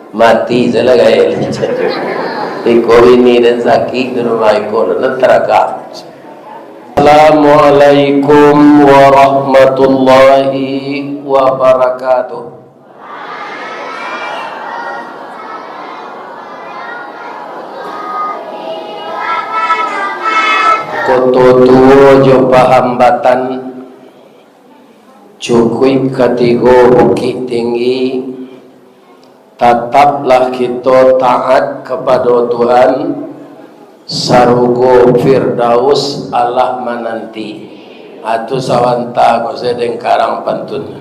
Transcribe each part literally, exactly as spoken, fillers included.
Mati sajolah gaek. Iko bini den sakik di rumah iko, nan taragak. Assalamualaikum warahmatullahi wabarakatuh. Koto Tuo jo Pahambatan, cukuik katigo Bukik Tinggi, tataplah kito taat kapado Tuhan, sarugo Firdaus alah mananti. Atu sabanta ko sadang karang pantun.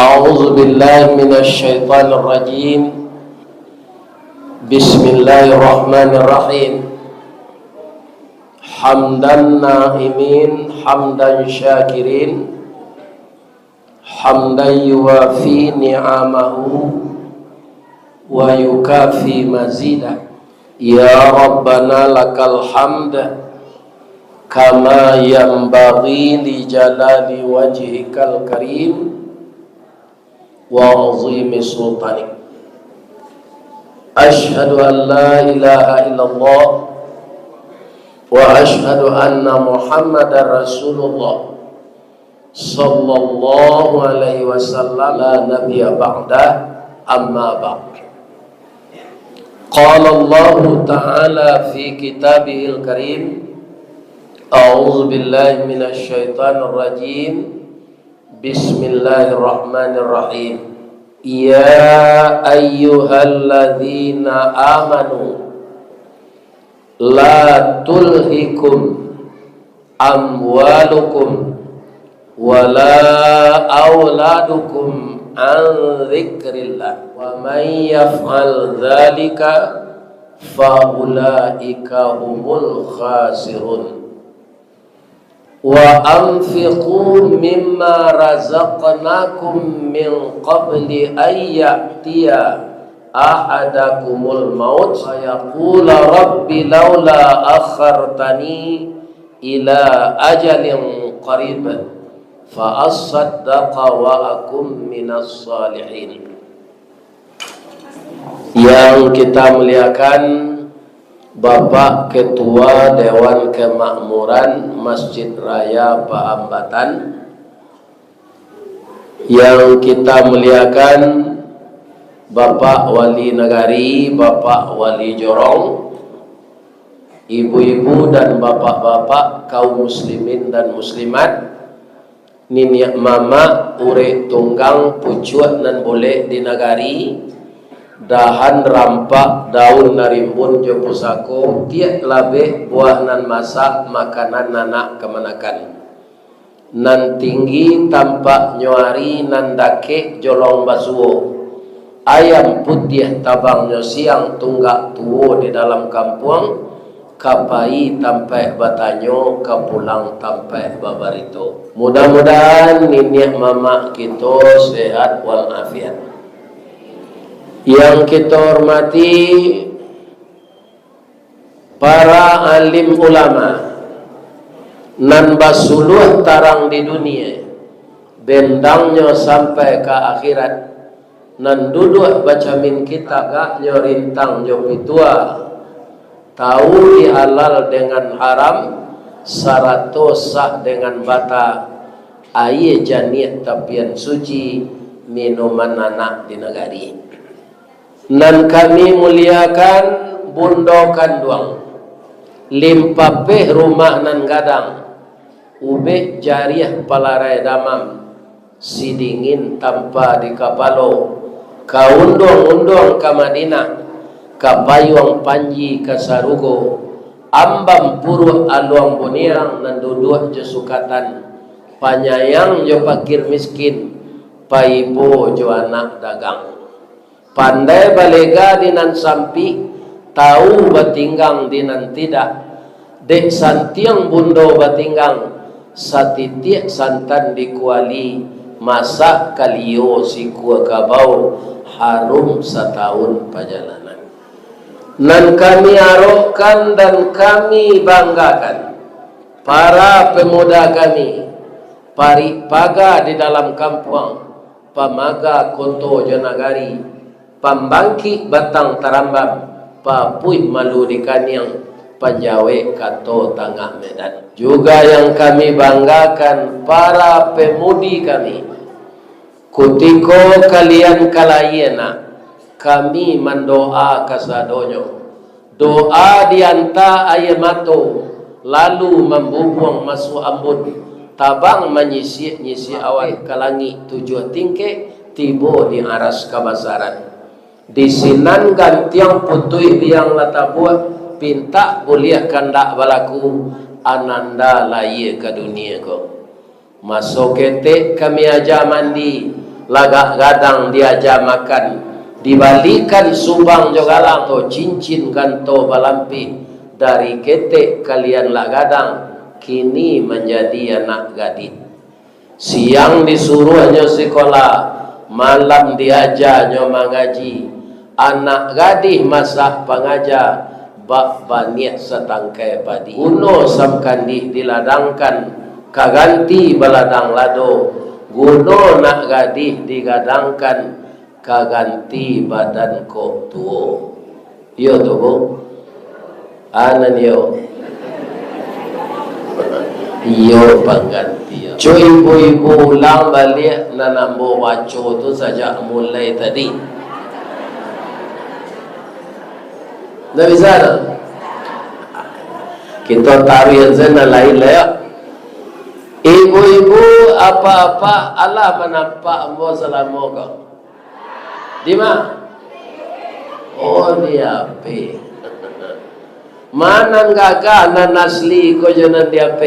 A'udzubillahi minasyaitonirrajim. Bismillahirrahmanirrahim. Hamdan na'imin, hamdan syakirin, hamdan yuwafi ni'amahu wa yukafi mazidah. Ya Rabbana lakal hamd, kama yanbaghi li jalali wajhikal karim wa azimi sultanik. Asyhadu an la ilaha illallah wa asyhadu anna Muhammadar Rasulullah sallallahu alaihi wasallam, la nabiyya ba'dah, amma ba'd. Qala Allahu ta'ala fi kitabihil karim, a'udzu billahi minasy syaithanir rajim. Bismillahirrahmanirrahim. Ya ayyuhalladzina amanu, la tulhikum amwalukum wala auladukum an dzikrillah, wa may yaf'al dzalika fa ulaika humul khasirun. Wa anfiqu mimma razaqnakum min qabli an ya'tiya ahadakumul maut fa yaqula rabbi laula akhartani ila ajalin qarib fa assaddaqa wa akum minas salihin. Yang kita muliakan, Bapak Ketua Dewan Kemakmuran Masjid Raya Pahambatan, yang kita muliakan, Bapak Wali Nagari, Bapak Wali Jorong, ibu-ibu dan bapak-bapak, kaum muslimin dan muslimat, niniak mamak, urek tunggang, pucuak nan bulek di nagari, dahan rampak, daun nan rimbun jo pusako, tiak labek buah nan masak, makanan anak kamanakan. Nan tinggi tampaknyo ari, nan dakek jolong basuo. Ayam putiah tabangnyo siang, tunggak tuo di dalam kampuang, ka pai tampaik batanyo, ka pulang tampaik babarito. Mudah-mudahan niniak mamak kito sehat walafiat. Yang kito hormati, para alim ulama nan basuluah tarang di dunia, bendangnyo sampai ka akhirat, nan duduak bacamin kitab, gaknyo rintang jo pitua, tahu di halal dengan haram, sarato sah dengan bata, aia janiah tapian suci, minuman anak di nagari. Nan kami muliakan, bundo kanduang, limpapeh rumah nan gadang, ubek jariah palarai damam, sidingin tampa di kapalo, ka unduang-unduang ka Madinah, ka payuang panji ka sarugo, ambam puruak aluang buniang nan duduak jo sukatan, panyayang jo pakir miskin, paibo jo anak dagang. Pandai balega di nan sampik, tahu batinggang di nan tidak. Dek santiang bundo batinggang, satitiak santan di kuali, masak kalio sikua kabau, harum satahun pajalanan. Nan kami arokkan dan kami banggakan, para pemuda kami, parik paga di dalam kampuang, pamaga koto jo nagari, pambangkik batang tarambam, papuih malu di kaniang, panjawek kato tangah medan. Juga yang kami banggakan, para pemudi kami, kutiko kalian ka layie nak, kami mandoa kasadonyo. Doa dianta aia mato, lalu mambubuang masuak ambun, tabang manyisiak-nyisiak awan ka langik tujuah tingkek, tibo di aras kabasaran. Di sinan gantiang putuih biang lah tabuak, pintak buliah kandak balaku, ananda layie ka dunie ko. Maso ketek kami aja mandi, lagak gadang diaja makan, dibalikan subang jo galang, to cincin ganto balampih, dari ketek kalian lah gadang, kini manjadi anak gadih. Siang disuruahnyo sikola, malam diajanyo mangaji, anak gadih masak pangaja, bak baniah satangkai padi. Guno samkandih diladangkan, ka ganti baladang lado, guno nak gadih digadangkan, ka ganti badan kok tuo. Iyo tu, Bu? Anan iyo. Iyo pangganti. Cu ibu-ibu ulang baliak nan ambo baco tu sajak mulai tadi. Ndak bisa tu? Kito taruihan sajo nan lain lah, yo. Ibu-ibu, apak-apak, alah manampak ambo salamo ko? Di ma? Oh, di H P. Ma nan gagah, nan asli ko jo nan di H P?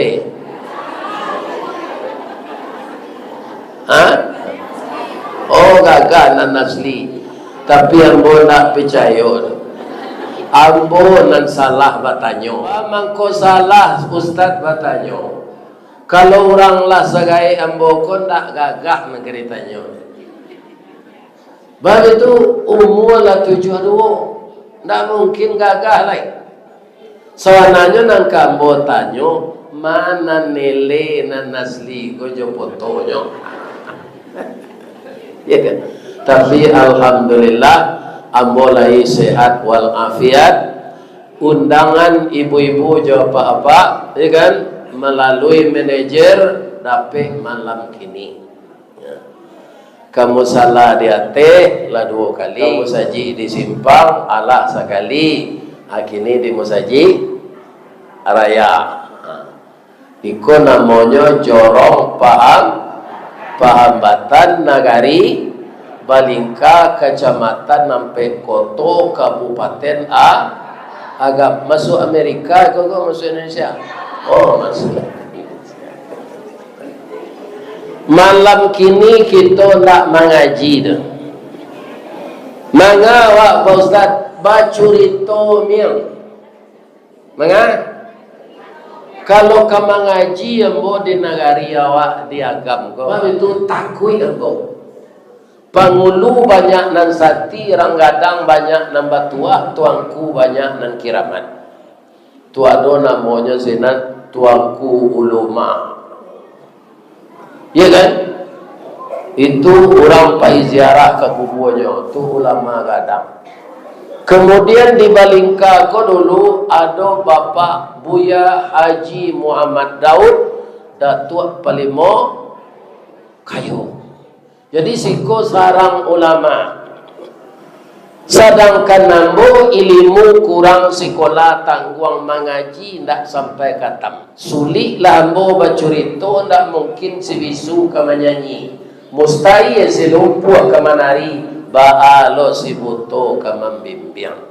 Ha? Oh, gagah nan asli. Tapi ambo ndak picayo tu. Ambo nan salah batanyo. Mangko salah Ustaz batanyo. Kalau urang lah sagaek ambo ko ndak gagah nan ka ditanyo. Baitu, umua lah tujuah duo, ndak mungkin gagah lai. Sabananyo nan ka ambo tanyo, ma nan nilai nan asli ko jo fotonyo. Ya kan? Tapi alhamdulillah, ambo lai sehat wal afiat. Undangan ibu-ibu jo apak-apak, ya kan, malalui manajer dapek malam kini. Ya. Ka musala di ateh lah duo kali, ka musajik di simpang alah sakali, ha, kini di musajik raya. Ha. Iko namonyo jorong paham, pahambatan nagari Balingka, Kacamatan Ampek Koto, Kabupaten A-, Agam. Masuak Amerika ko, ko masuak Indonesia? Oh, masuak Indonesia. Malam kini kito ndak mangaji tu. Manga awak, Pak Ustaz, bacurito miang. Manga? Kalau ka mangaji ambo di nagari awak di Agam ko, baitu takuik ambo. Pangulu banyak nan sati, rang gadang banyak nan batuah, tuangku banyak nan kiramat. Tu ado namonyo sinan Tuangku Uluma. Ya kan? Itu urang pai ziarah ka kubuanyo, tu ulama gadang. Kemudian di Balingka ko dulu ado Bapak Buya Haji Muhammad Daud, Datuak Palimo Kayo. Jadi siko sarang ulama. Sadangkan ambo ilimu kurang, sikola tangguang, mangaji indak sampai katam. Suliklah ambo bacurito, indak mungkin si bisu ka manyanyi. Mustahil si lumpuah ka manari, baa lo si buto ka mambimbiang.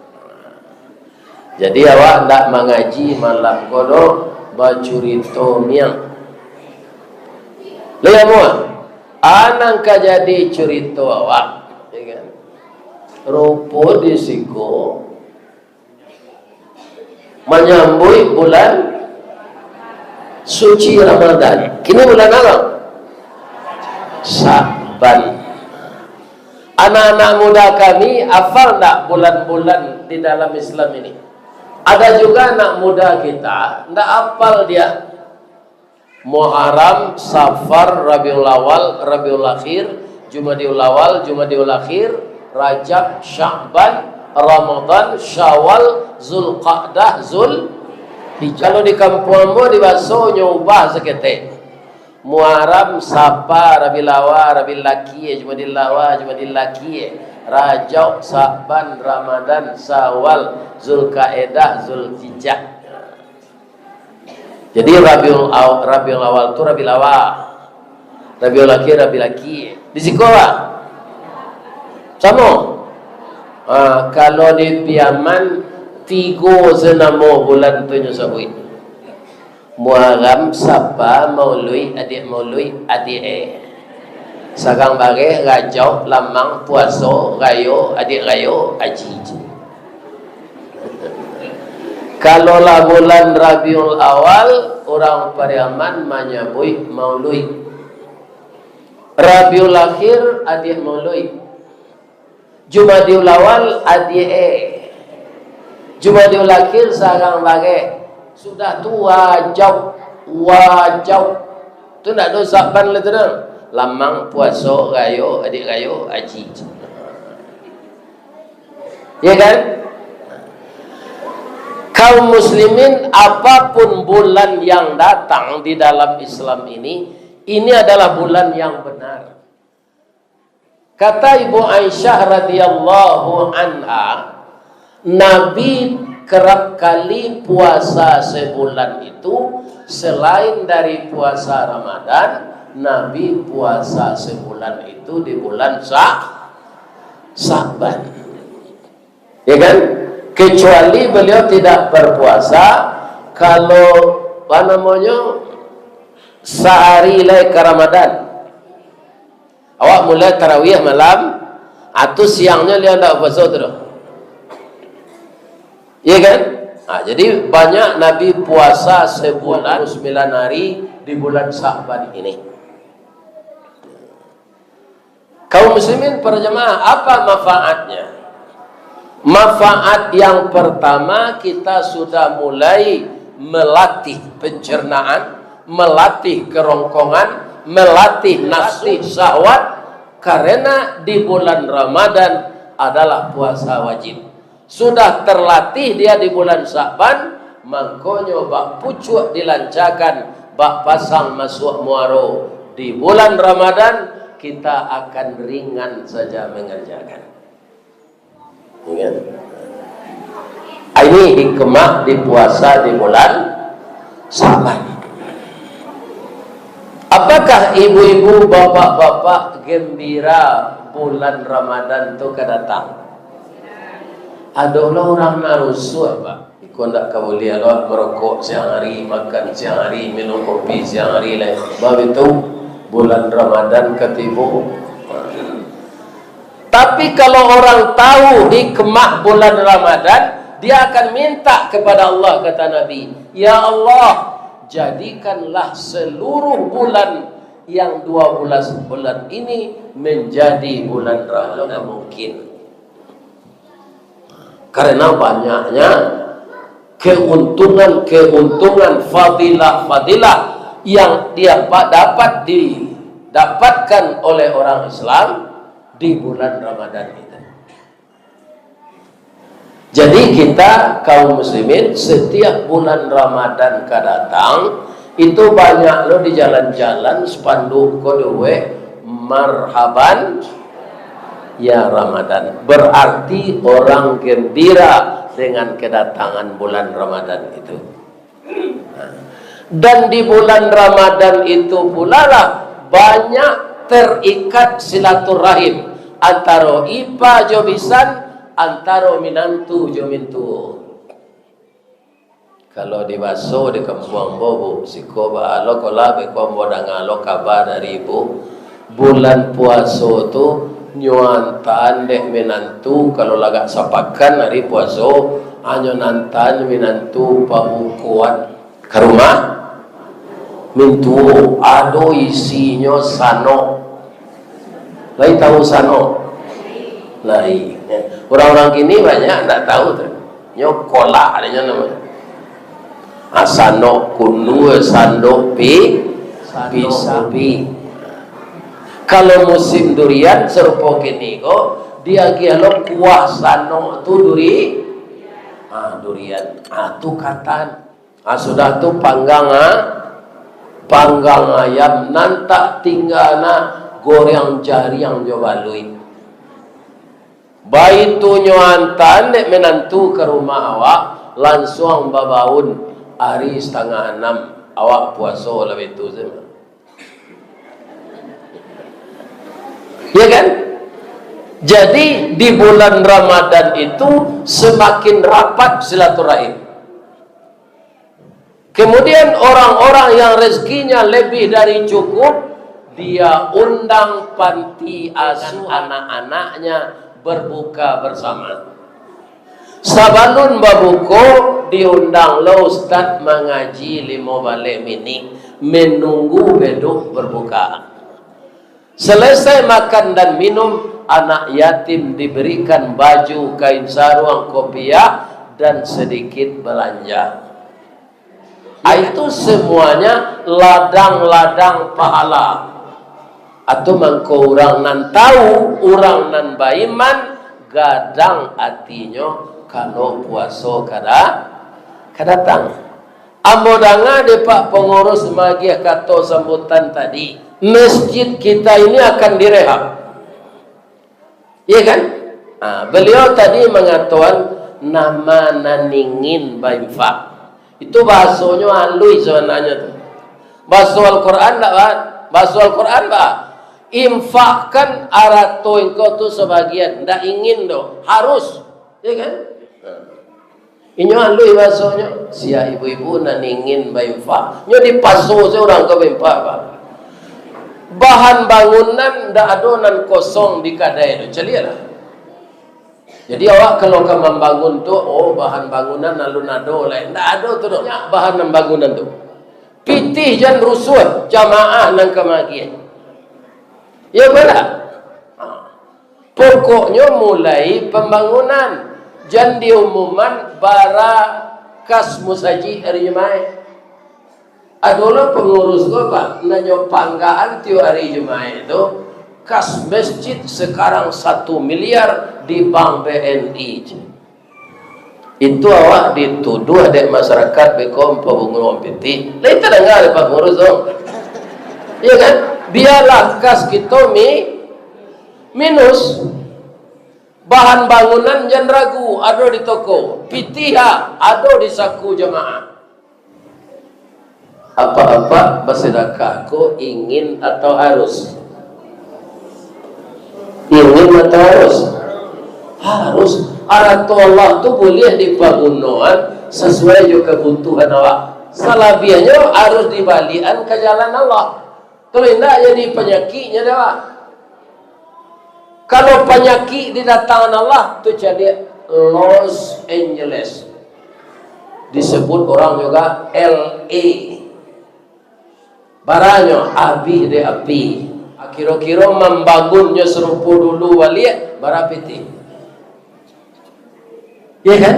Jadi awak ndak mangaji malam ko doh, bacurito miang. Lai amuah, a nan ka jadi curito awak, ya kan? Rupo di siko manyambuik bulan suci Ramadan. Kini bulan apo? Sa'ban. Anak-anak muda kami, hafal ndak bulan-bulan di dalam Islam ini? Ada juga anak muda kita, ndak hafal dia. Muharram, Safar, Rabiul Awal, Rabiul Akhir, Jumadiul Awal, Jumadiul Akhir, Rajab, Sya'ban, Ramadan, Syawal, Zulqa'dah, Zulhijjah. Kalau di kampuang ambo, di baso nyo ubah saketek. Muharram, Safar, Rabiul Awal, Rabiul Akhir, Jumadiul Awal, Jumadiul Akhir, Rajab, Sya'ban, Ramadan, Syawal, Zulqa'dah, Zulhijjah. Jadi Rabiul Aw-, Rabiul Awal tu Rabiul Awal, Rabiul Akhir, Rabiul Akhir. Di siko, Pak? Samo? Ah, kalau di Piaman, tigo se namo bulan tu nyo sabuik. Muharram, Safar, Mauluik, adiak Mauluik, adiak e. Sarang bareh, Rajab, Lamang, Puaso, Rayo, adiak Rayo, Aji. Kalau lah bulan Rabiul Awal, urang Pariaman manyabuik Mauluik. Rabiul Akhir, adiak Mauluik. Jumadiul Awal, adiak e. Jumadiul Akhir, sarang bareh. Sudah tu Rajab, Rajab. Tu ndak ado Sa'ban lah tu dah. Lamang, Puaso, Rayo, adiak Rayo, Aji. Ya kan? Kaum muslimin, apapun bulan yang datang di dalam Islam ini, ini adalah bulan yang benar. Kata Ibu Aisyah radhiyallahu anha, Nabi kerap kali puasa sebulan itu, selain dari puasa Ramadan, Nabi puasa sebulan itu di bulan Sa-, Sa'ban. Ya kan? Kecuali beliau tidak berpuasa kalau, apa namanya, sahari lai ka Ramadan. Awak mulai tarawih malam, atau siangnyo liau ndak puasa tu doh. Iya kan? Nah, jadi banyak Nabi puasa sebulan sembilan hari di bulan Sa'ban ini. Kaum muslimin para jemaah, apa manfaatnya? Manfaat yang pertama, kita sudah mulai melatih pencernaan, melatih kerongkongan, melatih nafsu syahwat, karena di bulan Ramadan adalah puasa wajib. Sudah terlatih dia di bulan Sa'ban, mangkonyo bak pucuak dilancakan, bak pasang masuak muaro. Di bulan Ramadan, kita akan ringan saja mengerjakan. Ya kan? Ini hikmah di puasa di bulan Sa'ban. Apakah ibu-ibu, bapak-bapak gembira bulan Ramadan tu ka datang? Adolah urang nan rusuah, Pak. Iko ndak ka buliah lo marokok siang hari, makan siang hari, minum kopi siang hari lai. Babitu, bulan Ramadan ka tibo. Tapi kalau orang tahu hikmah bulan Ramadan, dia akan minta kepada Allah, kata Nabi, "Ya Allah, jadikanlah seluruh bulan yang dua belas bulan ini menjadi bulan Ramadan." Mungkin. Karena banyaknya keuntungan-keuntungan, fadilah-fadilah yang dia pa-, dapat didapatkan oleh orang Islam di bulan Ramadan itu. Jadi kita kaum muslimin, setiap bulan Ramadan ka datang, itu banyak lo di jalan-jalan spanduk ko duwe, "Marhaban ya Ramadan." Berarti orang gembira dengan kedatangan bulan Ramadan itu. Dan di bulan Ramadan itu pulalah banyak terikat silaturahim antaro ipa jo bisan, antaro minantu jo mintuo. Kalau di baso di kampuang ambo, Bu, siko ba lo ko lah, beko ambo danga lo kaba dari ibu, bulan puaso tu nyo antaan dek minantu, kalau lah agak sapakan ari puaso, anyo antaan minantu pabukoan ka rumah mintuo, ado isinyo sanok. Lai tahu sanok? Lai. Urang-urang kini banyak ndak tahu tu. Nyo kolak ado nyo namonyo. Ah, sanok kundua, sandok pi-, pisang. Kalau musim durian sarupo kini ko, diagiah lo kuah sanok tu duri-, ah, durian. Ah, tu katan. Ah, sudah tu panggang, ah, panggang ayam, nan tak tingga na goreng jariang jo baluik. Baitu nyo antaan dek minantu ka rumah awak, lansuang babaun ari satangah anam, awak puaso lah baitu se. Ya kan? Jadi, di bulan Ramadan itu semakin rapat silaturahim. Kemudian, orang-orang yang rezekinya lebih dari cukup, dia undang panti asuh anak-anaknya berbuka bersama. Sabalun babuko, diundang lo ustaz mangaji limo baleh minik, menunggu beduk berbuka. Selesai makan dan minum, anak yatim diberikan baju, kain saruang, kopiah, dan sedikit belanja. Ah, itu semuanya ladang-ladang pahala. Atau mangko urang nan tahu, urang nan baiman, gadang atinyo, kalau puaso kada, kadatang. Ambo danga dek Pak Pengurus magiah kato sambutan tadi, masjid kita ini akan direhab. Iya kan? Ah, beliau tadi mangatoan, nama nan ingin bainfak. Itu bahasonyo aluih sabananyo tu. Bahaso Al-Quran ndak, Pak? Bahaso Al-Quran, Pak? Infakkan arato engkau tu sabagian. Ndak ingin doh. Harus. Iya kan? Inyo aluih bahasonyo, sia ibu-ibu nan ingin bainfak. Nyo dipaso se urang ka bainfak, Pak. Bahan bangunan ndak ado nan kosong di kadai tu. Caliaklah. Jadi, awak kalau ka mambangun tu, oh, bahan bangunan alun ado lai. Ndak ado tu doh. Nyak bahan nan bangunan tu. Pitih jan rusuah, jamaah nan ka magiah. Ya, bana? Ha. Pokoknyo, mulai pambangunan, jan diumuman bara kas musajik ari Jumaik. Ado lo pangurus ko, Pak, nan nyo panggaan tiok ari Jumaik tu, kas masjid sakarang satu miliar di bank B N I. Itu awak dituduah dek masyarakat beko mampabunguah pitih. Lai tadanga dek pangurus tu? Iya kan? Bialah kas kito mi-, minus. Bahan bangunan jan ragu, ado di toko. Pitih ha, ado di saku jamaah. Apak-apak basadakah ko ingin atau harus? Ingin atau harus? Harus. Arato Allah tu buliah dipagunoan sasuai jo kabutuhan awak. Salabiahnyo harus dibaliakan ka jalan Allah. Kalau indak, jadi panyakiknyo dek awak. Kalau panyakik didatangan Allah, tu caliak Los Angeles. Disebut orang juga L A. Baranyo abih dek api. Kiro-kiro mambangunnyo sarupo dulu baliak, bara pitih? Ya kan?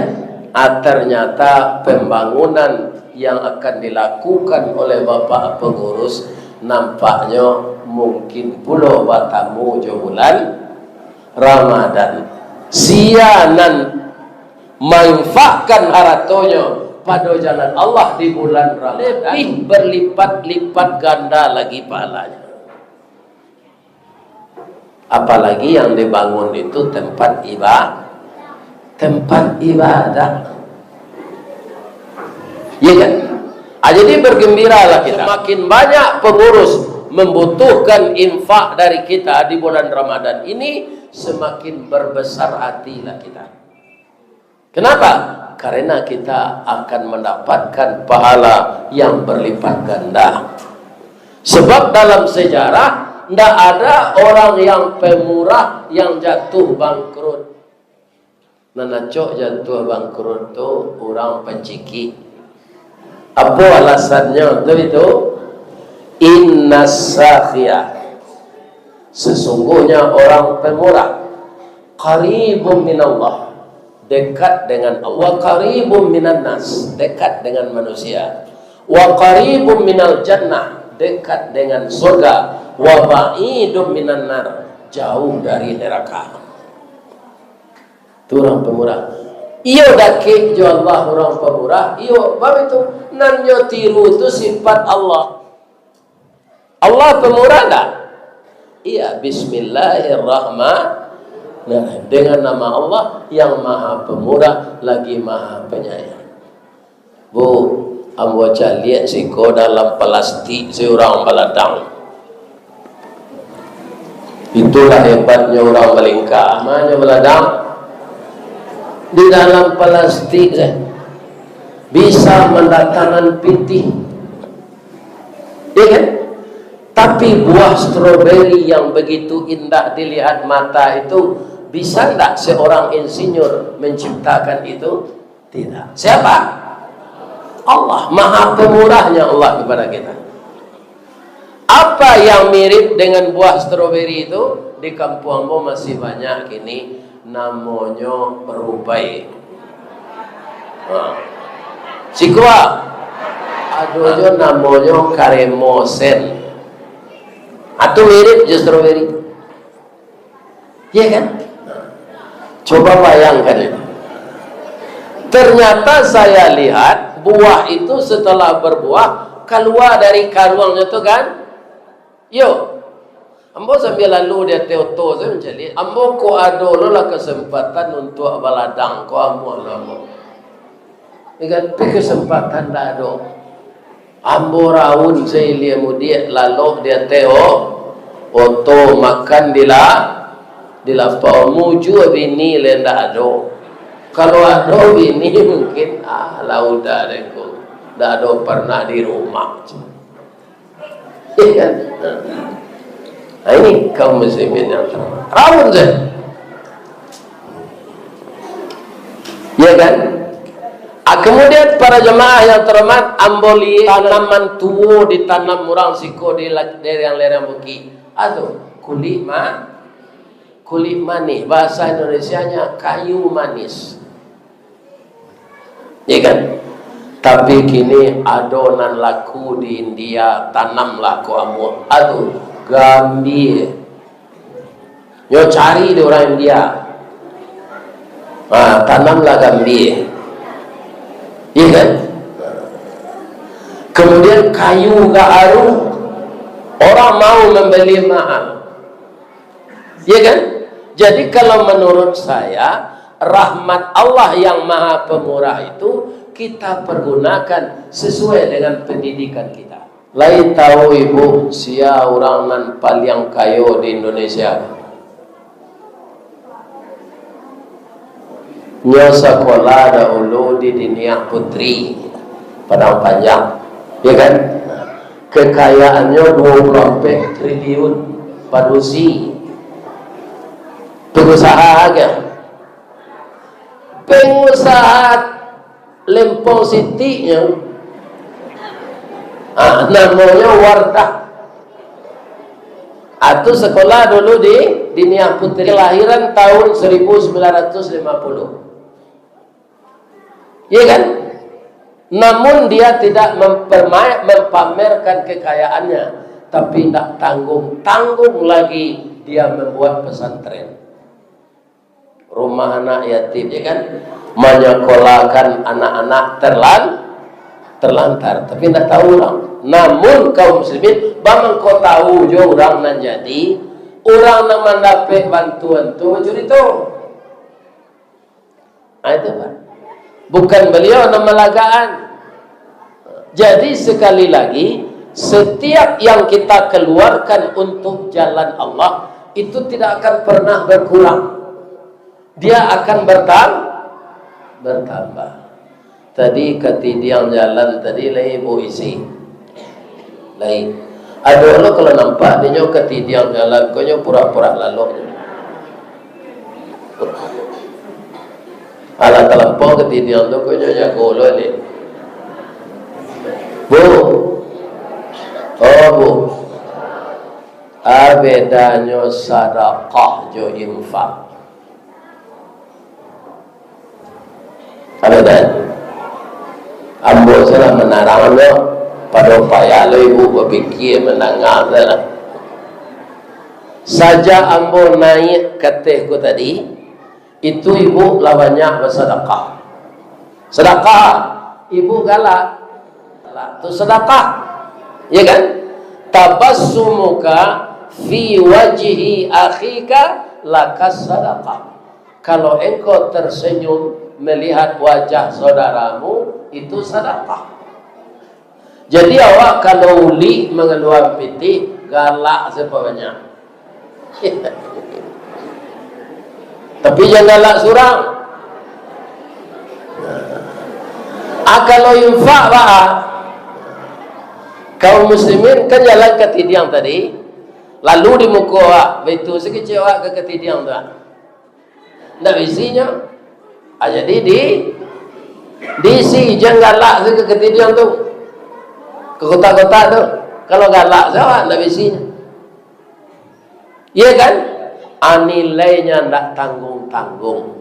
Ah, ternyata pembangunan yang akan dilakukan oleh Bapak Pengurus nampaknyo mungkin pulo batamu jo bulan Ramadan. Sia nan mainfakkan haratonyo pado jalan Allah di bulan Ramadan, lebih berlipat-lipat ganda lagi pahalanya. Apalagi yang dibangun itu tempat iba-, tempat ibadah. Ya kan? Ah, jadi bergembiralah kita. Semakin banyak pengurus membutuhkan infak dari kita di bulan Ramadan ini, semakin berbesar hatilah kita. Kenapa? Karena kita akan mendapatkan pahala yang berlipat ganda. Sebab dalam sejarah, ndak ada orang yang pemurah yang jatuh bangkrut. Nan acok jatuh bangkrut tu urang pacikik. Apo alasannyo tu itu? Innas sakhia, sesungguhnya orang pemurah, qaribun minallah, dekat dengan Allah, wa qaribun minan nas, dekat dengan manusia, wa qaribun minal jannah, dekat dengan surga, Wa ba'idum minan nar, jauh dari neraka. Tu urang pamurah. Iyo dakek jo Allah urang pamurah, iyo, bab itu. Nan nyo tiru tu sifat Allah. Allah pamurah ndak? Iya, bismillahirrahmanirrahim. Dengan nama Allah yang Maha Pemurah lagi Maha Penyayang. Bu, ambo caliak siko dalam palastik si urang baladang. Itulah hebatnyo urang balingka. Ma nyo baladang? Di dalam palastik se. Bisa mandatangan pitih. Ya kan? Tapi buah stroberi yang begitu indah dilihat mata itu, bisa ndak seorang insinyur menciptakan itu? Tidak. Siapa? Allah. Maha pemurahnya Allah kepada kita. Apa yang mirip dengan buah stroberi itu? Di kampuang ambo masih banyak kini, namonyo rubai. Ha. Siko, ado jo namonyo karemosen. Atu mirip jo stroberi. Iya kan? Coba bayangkan itu. Ternyata saya lihat buah itu setelah berbuah, keluar dari karuangnya tu kan? Yo. Ambo sambil lalu di ateh oto, saya mencari. Ambo ko ado lo lah kesempatan untuk baladang ko ambo lo ambo. Ingat pi kesempatan dak ado. Ambo raun sailia mudiak lalok di ateh o-, oto makan di la-, di lapau. Mujua bini lai ndak ado. Kalau ado bini mungkin, ah, lah udah deh ko. Ndak ado pernah di rumah. Iya kan? Nah, ini kaum muslimin yang terhormat. Raun saja. Iya kan? Ah, kemudian para jemaah yang terhormat, ambo liek tanaman tuo ditanam urang siko di la-, lereng-lereng bukik. Ado kulik ma-, kulik manih, bahasa Indonesianya kayu manis. Ya kan? Tapi kini ado nan laku di India, tanamlah ko ambo. Ado gambia. Nyo cari di urang India. Ha, tanamlah gambia. Ya kan? Kemudian kayu gaaru, orang mau membeli mahal. Ya kan? Jadi kalau menurut saya, rahmat Allah yang Maha Pemurah itu kita pergunakan sesuai dengan pendidikan kita. Lai tahu ibu, sia urang nan paliang kayo di Indonesia? Nyo sakolah dahulu di Diniah Putri, Padang Panjang, ya kan? Kekayaannyo dua puluh ampek triliun padusi. Pengusaha aja. Pengusaha Lempong Sitiknyo, ah, namonyo Wardah. Atu sekolah dulu di Diniah Putri, kelahiran tahun seribu sembilan ratus lima puluh. Iya kan? Namun dia tidak memperma-, mempamerkan kekayaannya, tapi tidak tanggung-tanggung lagi dia membuat pesantren. Rumah anak yatim, ya kan? Manyakolahkan anak-anak terlan-, terlantar, tapi ndak tahu urang. Namun kaum muslimin, bamangko tahu jo urang nan jadi, urang nan mandapek bantuan tu bacurito. Ah, itu, Pak. Bukan beliau nan malagaan. Jadi, sekali lagi, setiap yang kita keluarkan untuk jalan Allah, itu tidak akan pernah berkurang. Dia akan bertam-, bertambah. Tadi katidiang jalan tadi lai ibu isi. Lai. Ado lo kalau nampak dinyo katidiang jalan, konyo pura-pura lalok. Alah talampau katidiang tu, konyo jago lo ni. Bu. Oh, Bu. Ah, bedanyo sadakah jo infak. Abadan. Ambo salah manarang ambo. Pado payah lo ibu bapikia mandanga salah. Sajak ambo naiak ka ateh ko tadi, itu ibu lah banyak basadakah. Sadakah, ibu galak. Galak tu sadakah. Ya kan? Tabassumuka fi wajhi akhika laka sadakah. Kalau engkau tersenyum melihat wajah saudaramu, itu sadakah. Jadi, awak kalau ulik mangaluan pitih, galak sabanyak. Tapi jan galak surang. Ah, kalau infak, baa? Kaum muslimin kan jalan ka Tidiang tadi, lalu di muko awak, baitu sakecek awak ka, ka Tidiang tu, ah. Ndak bisi nyo. Ah, jadi di, diisi, jan galak sajo ka Tidiang tu. Ka kotak-kotak tu. Kalau galak sajo, ndak bisi nyo. Iya kan? Ah, nilainya ndak tanggung-tanggung.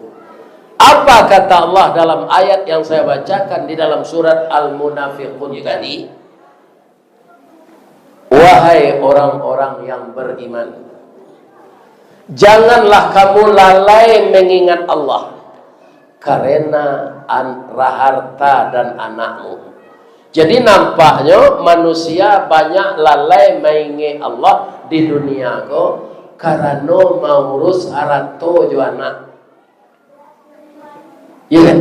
Apa kata Allah dalam ayat yang saya bacakan di dalam surat Al-Munafiqun tadi? Wahai orang-orang yang beriman, janganlah kamu lalai mengingat Allah karena an-, harta dan anakmu. Jadi, nampaknyo manusia banyak lalai maingek Allah di dunia ko karano maurus harato jo anak. Iya kan?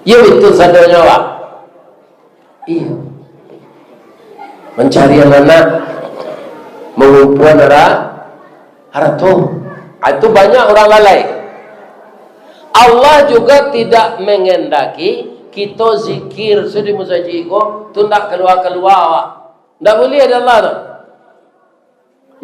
Iya, itu sadonyo, Pak. Iya. Mancari anak, mangumpuan hara-, harato. Ah, itu banyak urang lalai. Allah juga tidak menghendaki kito zikir se di musajik ko, tu ndak kalua-kalua awak. Ndak buliah dek Allah tu.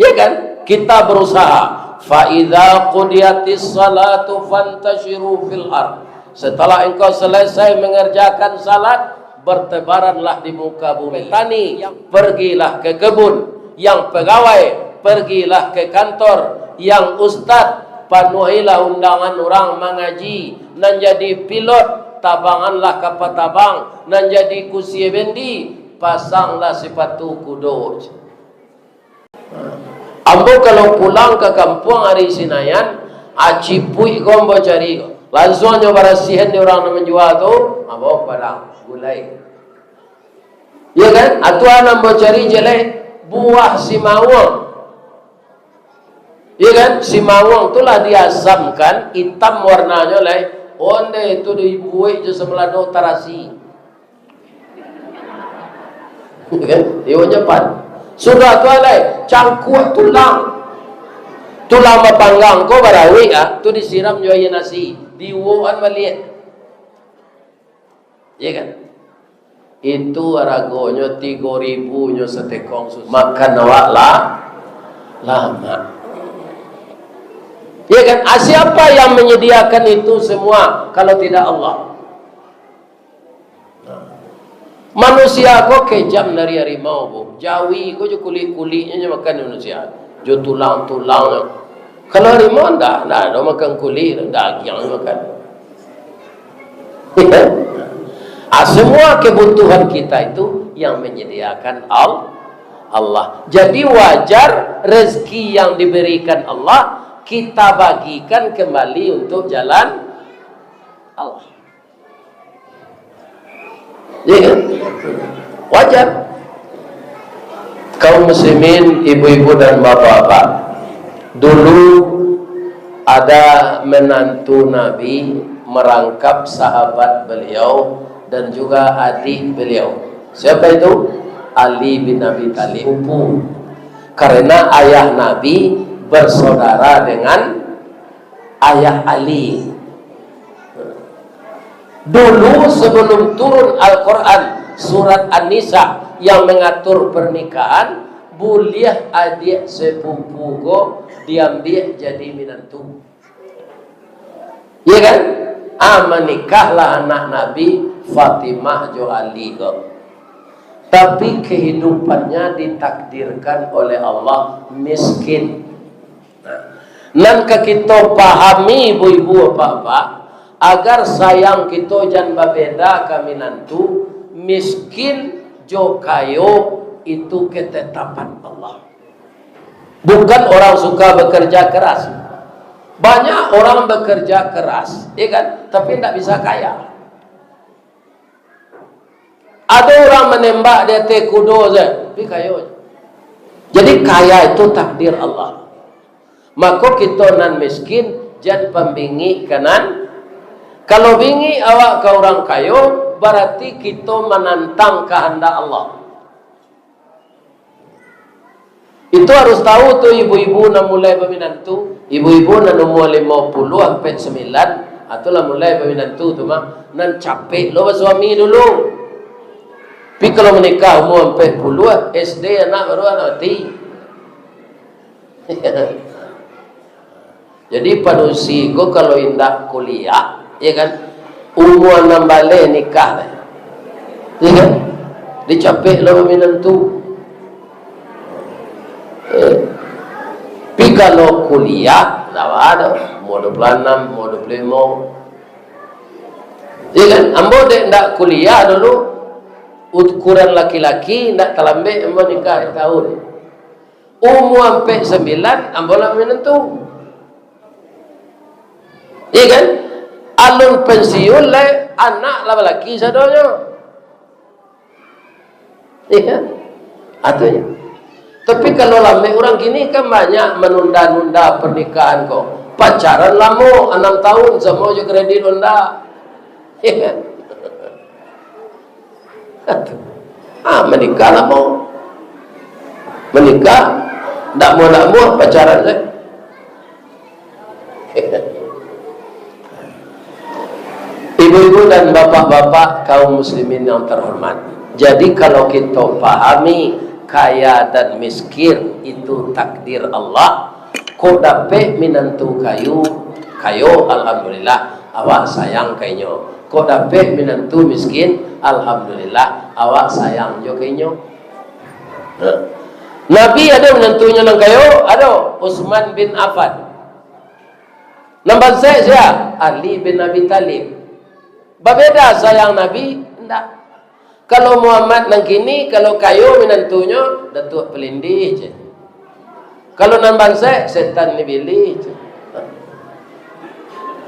Ya kan? Kita berusaha. "Fa idza qudiyatis salatu fantashiru fil ard." Setelah engkau selesai mengerjakan salat, bertebaranlah di muka bumi. Tani, pergilah ke kebun. Yang pegawai, pergilah ke kantor. Yang ustaz, panuhilah undangan urang mangaji. Nan jadi pilot, tabanganlah kapa tabang. Nan jadi kusie bendi, pasanglah sipatu kudo. Ambo kalau pulang ka kampuang ari Sinayan, ah, cipuik ko ambo cari ko. Lansuang nyo barasiahan dek urang nan manjua tu, ambo padang, gulai. Iya kan? Atuan ambo cari jelek, buah simawuang. Iya kan? Simawuang tu lah diasamkan, itam warnanyo lai. Onde tu dibuek jo samalado tarasi. Kan? Iyo nyo pan. Sudah tu alai, cangkuak tulang. Tulang bapanggang ko barawik, ah, tu disiram jo aia nasi, diuwokan baliak. Iya kan? Itu haragonyo tigo ribu nyo satekong, sus-, makan awak lah, lamak. Iya kan? Ah, siapa yang menyediakan itu semua kalau tidak Allah? Manusia ko kejam dari harimau, Bu. Jawi ko jo kulik-kuliknyo nyo makan manusia. Jo tulang-tulangnyo. Kalau harimau ndak, ndak ado makan kulik, dagiang nyo makan. Ah, semua kebutuhan kita itu yang menyediakan Al-, Allah. Jadi wajar rezeki yang diberikan Allah kita bagikan kembali untuk jalan Allah. Iya kan? Wajar. Kaum muslimin, ibu-ibu dan bapak-bapak, dulu ada menantu Nabi merangkap sahabat beliau dan juga adik beliau. Siapa itu? Ali bin Abi Thalib. Sepupu. Karena ayah Nabi bersaudara dengan ayah Ali. Dulu, sebelum turun Al-Quran, surat An-Nisa yang mengatur pernikahan, buliah adiak sepupu ko diambiak jadi minantu. Iya kan? Ah, manikahlah anak Nabi, Fatimah jo Ali ko. Tapi kehidupannya ditakdirkan oleh Allah miskin. Nah, nan ka kito pahami, ibu-ibu, bapak-bapak, agar sayang kito jan babeda ka minantu, miskin jo kayo itu ketetapan Allah. Bukan orang suka bekerja keras. Banyak orang bekerja keras, ya kan? Tapi ndak bisa kaya. Ado urang manembak di ateh kudo se, tapi kayo. Jadi, kaya itu takdir Allah. Mako, kito nan miskin, jan pambingik ka nan. Kalau bingik awak ka urang kayo, barati kito manantang kahandak Allah. Itu harus tahu tu ibu-ibu nan mulai baminantu, ibu-ibu nan umua limo puluah ampek sambilan, atau lah mulai baminantu tu mah, nan capek lo basuami dulu. Tapi kalau manikah umua ampek puluah, S D anak baru anak mati. Jadi, padusi ko kalau indak kuliah, ya kan, umua anam baleh nikah, ya kan, dicapek lo minantu. Eh, tapi kalau kuliah, ndak ado, umua dua puluh anam, umua dua puluh limo, ya kan. Ambo dek ndak kuliah dulu, ukuran laki-laki ndak talambek ambo nikah tahun. Umua ampek sambilan, ambo lah minantu. Iya kan? Alun pensiun lai, anak lah balaki sadonyo. Iya kan? Atunyo. Tapi kalau lambek urang kini kan banyak manunda-nunda pernikahan ko. Pacaran lamo, anam tahun, samo jo kredit Honda. Iya kan? Ah, manikah lamo. Manikah, ndak muah-ndak muah pacaran se. Ibu-ibu dan bapak-bapak kaum muslimin yang terhormat. Jadi, kalau kito pahami kaya dan miskin itu takdir Allah, kok dapek minantu kayu, kayo, alhamdulillah, awak sayang ka inyo. Kok dapek minantu miskin, alhamdulillah, awak sayang jo ka inyo. Nabi ado minantunyo nan kayo? Ado, Utsman bin Affan. Nan bansaik sia? Ali bin Abi Thalib. Babeda sayang Nabi? Indak. Kalau Muhammad nan kini, kalau kayo minantunyo, Datuak Palindih je. Kalau nan bansaik, setan Ibilih je.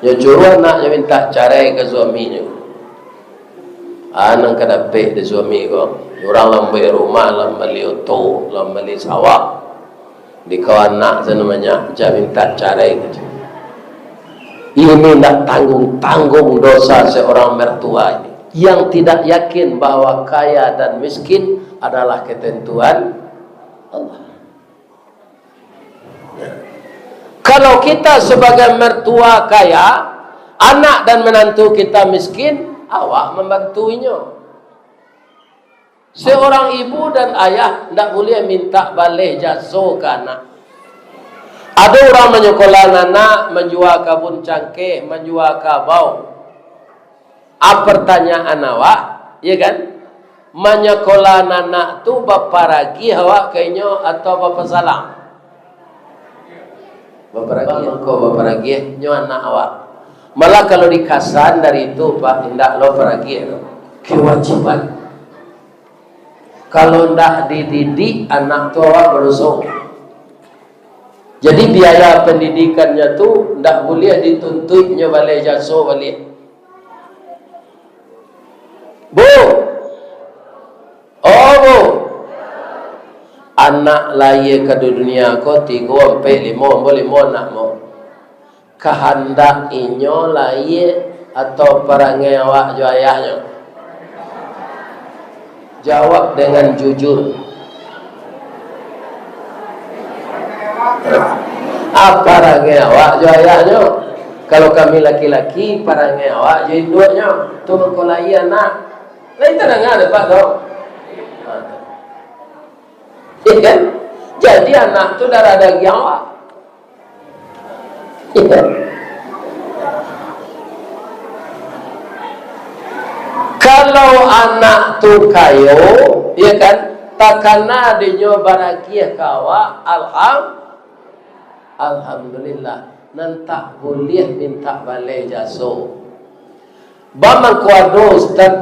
Nyo suruah anaknyo mintak carai ka suaminyo. Ah, nan ka dapek di suami ko. Urang lah mambali rumah, lah mambali oto, lah mambali sawah. Di kawan anak se namonyo, jak mintak carai ka. Ini ndak tanggung-tanggung dosa seorang mertua ini, yang tidak yakin bahwa kaya dan miskin adalah ketentuan Allah. Kalau kita sebagai mertua kaya, anak dan menantu kita miskin, awak membantu inyo. Seorang ibu dan ayah ndak buliah mintak baleh jaso ka anak. Ado urang manyukolah anak, manjua kabun cangkeh, manjua kabau. A, pertanyaan awak, ya kan? Manyakolah anak tu baparagiah awak ka inyo atau bapasalang? Baparagiah. Mangko baparagiah, nyo anak awak. Malah kalau dikasan dari itu, Pak, indak lo paragiah tu. Kewajiban. Kalau ndak dididik, anak tu awak badoso. Jadi, biaya pendidikannya tu ndak buliah dituntuiknyo baleh jaso baliak. Bu! Oh, Bu! Anak lahia ka dunia ko tigo, ampek, limo, ambo limo anak, Bu. Kahandak inyo lahia atau parangai awak jo ayahnyo? Jawab dengan jujur. Ah, parangai awak jo ayahnyo. Kalau kami laki-laki, parangai awak jo induaknyo. Tu mangko lahia anak. Lain tadanga dek Pak tu. Ha. Iya kan? Jadi, anak tu darah dagiang awak. Iya kan? Kalau anak tu kayo, iya kan, takana dinyo baragiah ka awak, alham-, alhamdulillah, nan tak buliah mintak baleh jaso. Ba mangko ado ustaz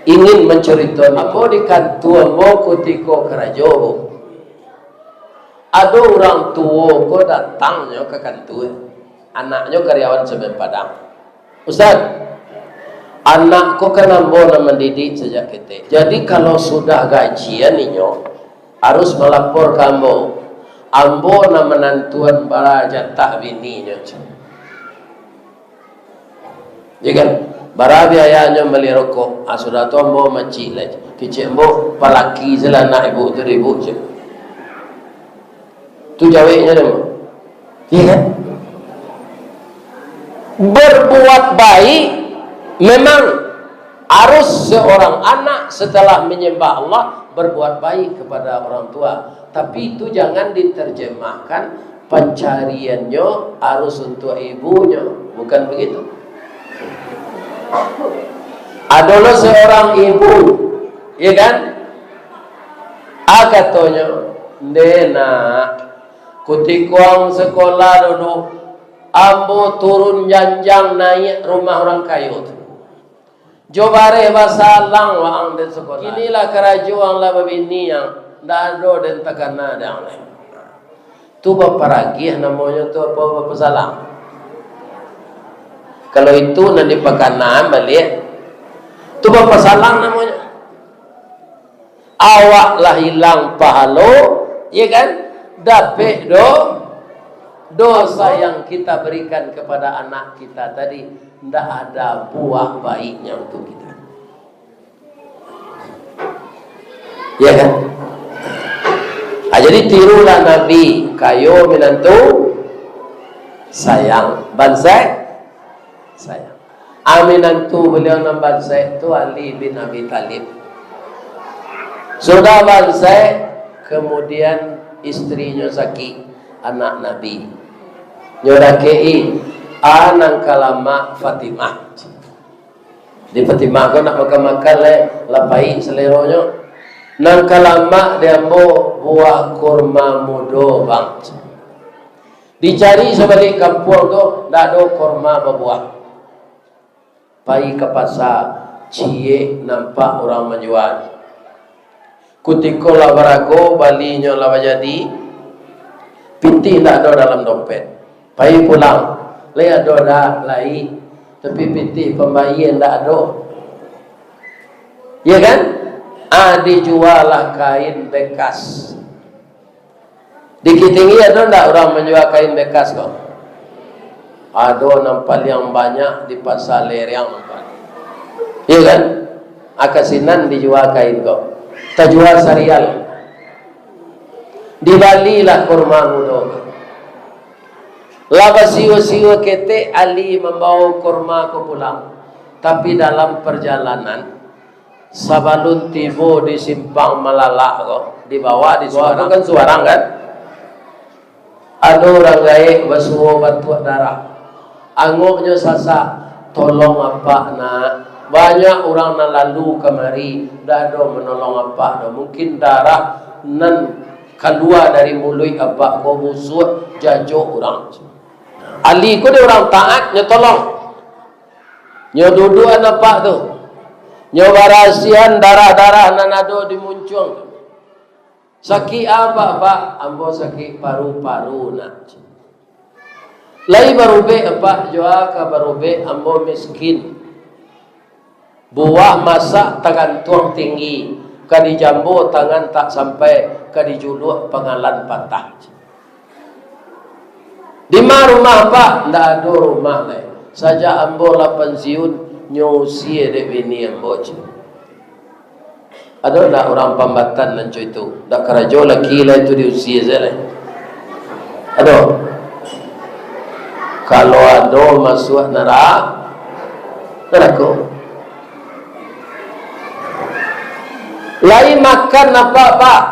ingin mancarito ambo di kantua ambo kutiko karajo, Bu. Ado urang tuo ko datangnyo ka kantua, anaknyo karyawan Semen Padang. "Ustaz, anak ko kan ambo nan mandidik sajak ketek. Jadi, kalau sudah gajian inyo, harus malapor ka ambo. Ambo nan manantuan bara jatah bininyo," cek. Ya kan? "Bara biayanyo mali rokok, ah, sudah tu ambo macik lai. Kecek ambo palaki se lah anak ibu tu, ibu," cek. Tu jaweknyo deh, Mak. Iya kan? Berbuat baik memang harus seorang anak setelah menyembah Allah berbuat baik kepada orang tua. Tapi itu jangan diterjemahkan pencariannya harus untuk ibunya. Bukan begitu. Adalah seorang ibu, ya kan? Ah, katonyo, "Ndeh, Nak, kutiko ang sekolah dulu, ambo turun janjang naiak rumah urang kayo tu. Jo bareh basalang waang den sekolah. Kini lah karajo ang lah babini ang, ndak ado den takana dek ang lai." Tu baparagiah namonyo tu, apo bapasalang? Kalau itu nan dipakanaan baliak, tu bapasalang namonyo. Awak lah ilang pahalo, ya kan? Dapek do-, dosa yang kita berikan kepada anak kita tadi, ndak ada buah baiknya untuk kita. Ya kan? Ah, jadi tirulah Nabi, kayo minantu sayang, bansaik sayang. Ah, minantu beliau nan bansaik tu Ali bin Abi Thalib. Sudah bansaik, kemudian istrinyo sakik, anak Nabi. Nyo dakek-i, ah, nan ka lamak Fatimah. Di Fatimah ko nak makan-makan lai, lah paik saleronyo. Nan ka lamak di ambo buah kurma mudo, Bang. Dicari sabalik kampuang tu, ndak ado kurma babuah. Pai ka pasa, ciek nampak urang manjua. Kutiko lah barago, balinyo lah bajadi, pitih ndak ado dalam dompet. Pai pulang, lai ado dak lai, tapi pitih pambayia ndak ado. Ya kan? Ah, dijua lah kain bekas. Di Kitinggi ado ndak urang manjua kain bekas ko? Ado, nan paliang banyak di Pasa Lereang. Iyo kan? Ah, ka sinan dijua kain ko. Tajua sarial. Dibalilah kurma mudo ko. Lah basiwa-siwa ketek, Ali mambawo kurma ko pulang. Tapi dalam parjalanan, sabalun tibo di Simpang Malalak ko, di bawah di Suarang. Suarang kan? Ado urang gaek basuo batuak darah. Angoknyo sasak, "Tolong apak, nak. Banyak urang nan lalu kamari, ndak ado manolong apak doh. Mungkin darah nan kalua dari muluik apak ko busuak, jajok urang." Ali ko dek urang taat, nyo tolong. Nyo duduakan apak tu. Nyo barasiahan darah-darah nan ado di muncuang tu. "Sakik apo, Pak?" "Ambo sakik paru-paru, nak." "Lai barubek, Pak?" "Jo a ka barubek, ambo miskin. Buah masak tagantuang tinggi, ka dijambo tangan tak sampai, ka dijuluak pangalan patah." "Di ma rumah, Pak?" "Ndak ado rumah lai. Sajak ambo lah pansiun, nyo usie dek bini ambo," cek. Ado ndak urang pambatan nan cak itu? Ndak karajo laki lah itu diusie sajo lai. Ado? Kalau ado, masuak nara-, narako. "Lai makan apak, Pak?"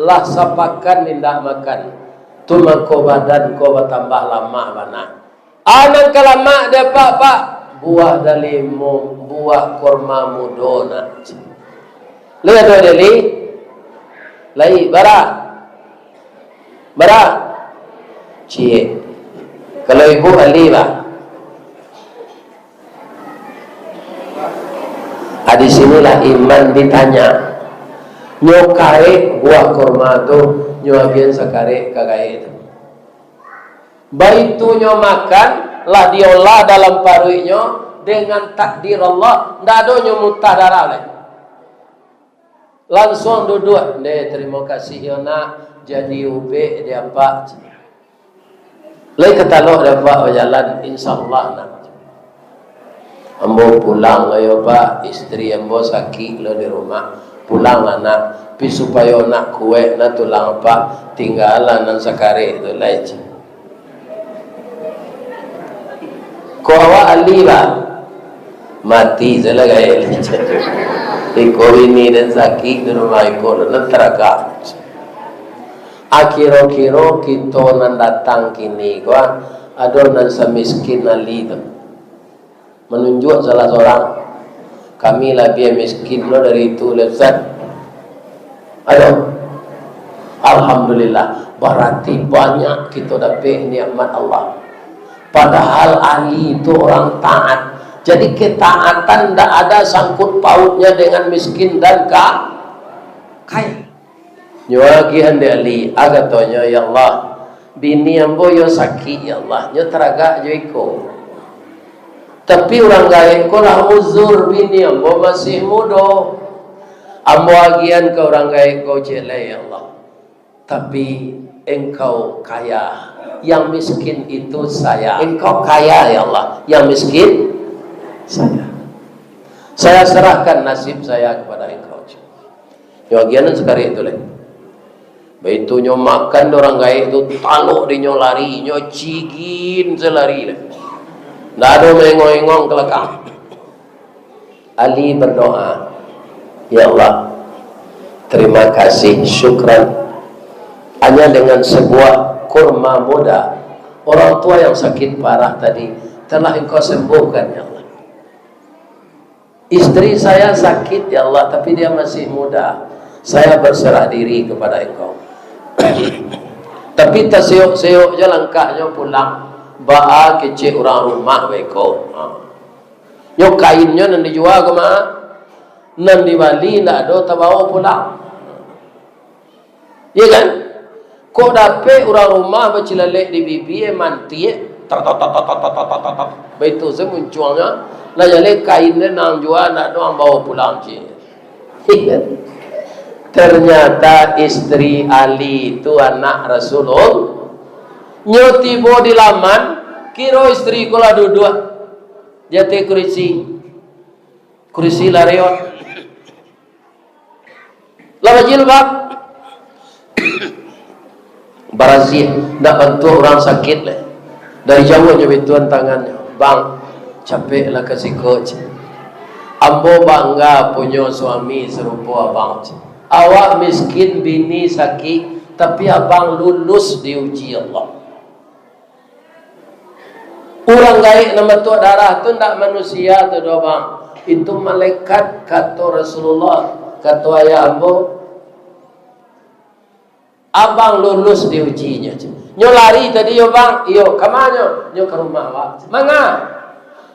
"Lah sapakan indak makan. Tu mangko badan ko batambah lamah bana." "A nan ka lamak dek apak, Pak?" "Buah dalimo, buah kurma mudo, nak." "Lai ado, Deli?" "Lai, bara?" "Bara?" "Ciek." "Kalau ibu, Ali, bah." Ah, di sinilah iman ditanya. Nyo kaek buah kurma tu, Nyo agiahan sakarek ka gaek tu. Baitu nyo makan, lah diolah dalam paruiknyo dengan takdir Allah, ndak ado nyo muntah darah lai. Lansuang duduak, "Ndeh, tarimo kasih yo, Nak, jadi ubek di apak." Lai ka talok dek apak bajalan, "Insya Allah, Nak." "Ambo pulang lo yo, Pak, istri ambo sakik lo di rumah." "Pulanglah, Nak, tapi supayo nak kuek nah tulang apak, tinggalah nan sakarek tu lai." "Kok awak ahli, Pak?" "Mati sajolah gaek lai." "Iko bini den sakik di rumah iko lo, nan taragak." Akiro-kiro kito nan datang kini ko, ah, ado nan samiskin Ali tu. Manunjuak salah sorang, "Kami labiah miskin lo dari itu, lai, Ustaz." Ado. Alhamdulillah, barati banyak kito dapek nikmat Allah. Padahal Ali tu orang taat. Jadi ketaatan ndak ada sangkut pautnya dengan miskin dan ka-, kaya. Nyo agiahan dek Ali, a katonyo, "Ya Allah, bini ambo yo sakik, ya Allah, nyo taragak jo iko. Tapi urang gaek ko lah uzur, bini ambo masih mudo. Ambo agiahan ka urang gaek ko ciek lai, ya Allah. Tapi Engkau kaya, yang miskin itu saya. Engkau kaya, ya Allah, yang miskin saya. Saya serahkan nasib saya kepada Engkau." Nyo agiahan sakarek tu lai. Baitu nyo makan dek urang gaek tu, talok dek nyo lari, nyo cigin se lari lai. Ndak ado maengong-engong ka lakang. Ali berdoa, "Ya Allah, terima kasih, syukran. Hanya dengan sebuah kurma muda, orang tua yang sakit parah tadi telah Engkau sembuhkan, ya Allah. Istri saya sakit, ya Allah, tapi dia masih muda. Saya berserah diri kepada Engkau." Tapi taseyok-seyok se langkahnyo pulang, baa kecek urang rumah beko. Ha. Nyo kainnyo nan dijua ko, Mak, nan dibali ndak ado tabawo pulang. Iya kan? Kok dapek urang rumah bacilalek di bibia, mantiak, tar, tar, tar, baitu se muncuangnyo, lah jaleh kainnyo nan jua ndak ado, ang bawo pulang, cik. Ternyata istri Ali tu anak Rasulullah. Nyo tibo di laman, kiro istri ko lah duduak di ateh kurisi. Kurisi lah reot. Lah bajilbab. Barasiah, ndak bantuak urang sakik lai. Dari jauah nyo bituan tangannyo. "Bang, capeklah ka siko, cik. Ambo bangga punyo suami sarupo abang, cik. Awak miskin, bini sakik, tapi abang lulus diuji Allah." Urang gaek nan batuak darah tu ndak manusia tu doh, Bang. Itu malaikat, kato Rasulullah, kato ayah ambo. Abang lulus diujinyo, cek. Nyo lari tadi yo, Bang? Iyo. Ka ma nyo? Nyo ka rumah awak. Manga?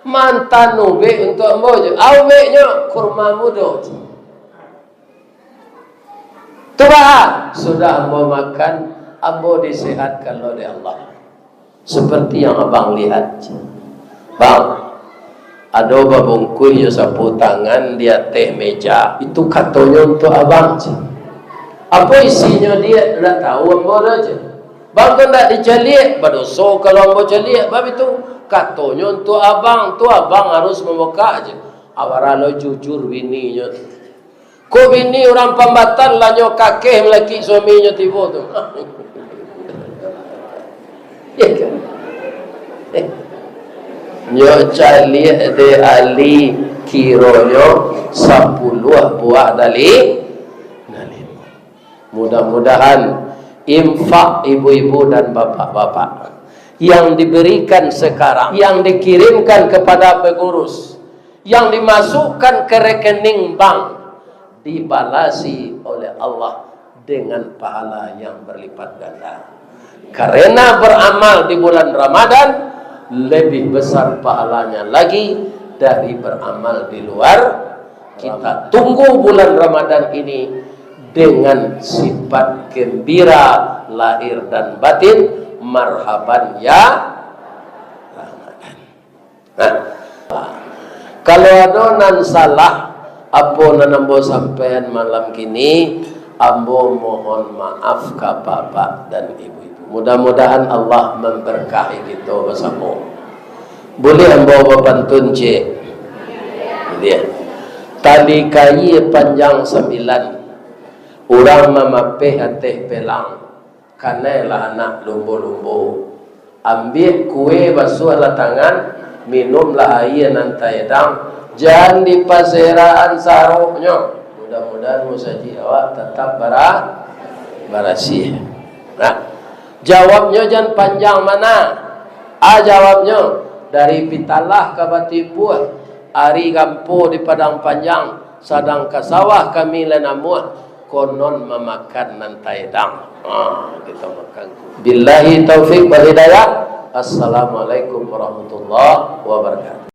Mantan ubek untuak ambo, cek. A ubeknyo? Kurma mudo, cek. Tu bah, sudah ambo makan, ambo disehatkan lo dek Allah. Seperti yang abang lihat. Bang, ado babungkuih jo sapu tangan di ateh meja. Itu katonyo untuak abang. Apo isinyo, Diak? Ndak tahu ambo doh, cek. Bang, kok ndak dicaliak? Badoso kalau ambo caliak, bab itu. Katonyo untuak abang, tu abang harus mambukak, cek. Abarah lo jujur bininyo tu. Kok bini urang Pambatan lah nyo kakeh malakik suaminyo tibo tu. Iya kan? Nyo caliak dek Ali, kironyo sapuluah buah dali-, dalimo. Mudah-mudahan infak ibu-ibu dan bapak-bapak yang diberikan sekarang, yang dikirimkan kepada pengurus, yang dimasukkan ke rekening bank, dibalasi oleh Allah dengan pahala yang berlipat ganda. Karena beramal di bulan Ramadan, lebih besar pahalanya lagi dari beramal di luar. Kita tunggu bulan Ramadan ini dengan sifat gembira lahir dan batin, "Marhaban ya Ramadan." Nah, kalau ado nan salah, apo nan ambo sampaian malam kini, ambo mohon maaf ka bapak dan ibu-ibu. Mudah-mudahan Allah memberkahi kito basamo. Buliah ambo bapantun, cek? Buliah. Tali kaia panjang sambilan, urang mamapeh ateh pelang, kanailah anak lumbo-lumbo. Ambiak kue, basuahlah tangan, minumlah aia nan taedang, jan dipaserahan saroknyo. Mudah-mudahan musajik awak tatap bara-, barasiah. Nah, jawabnyo jan panjang bana. A jawabnyo, dari Pitalah ka Batipuah, ari gampo di Padang Panjang, sadang ka sawah kami lai namuah, konon mamakan nan taedang. Ha, kito makan. Billahi taufik wal hidayah. Assalamualaikum warahmatullahi wabarakatuh.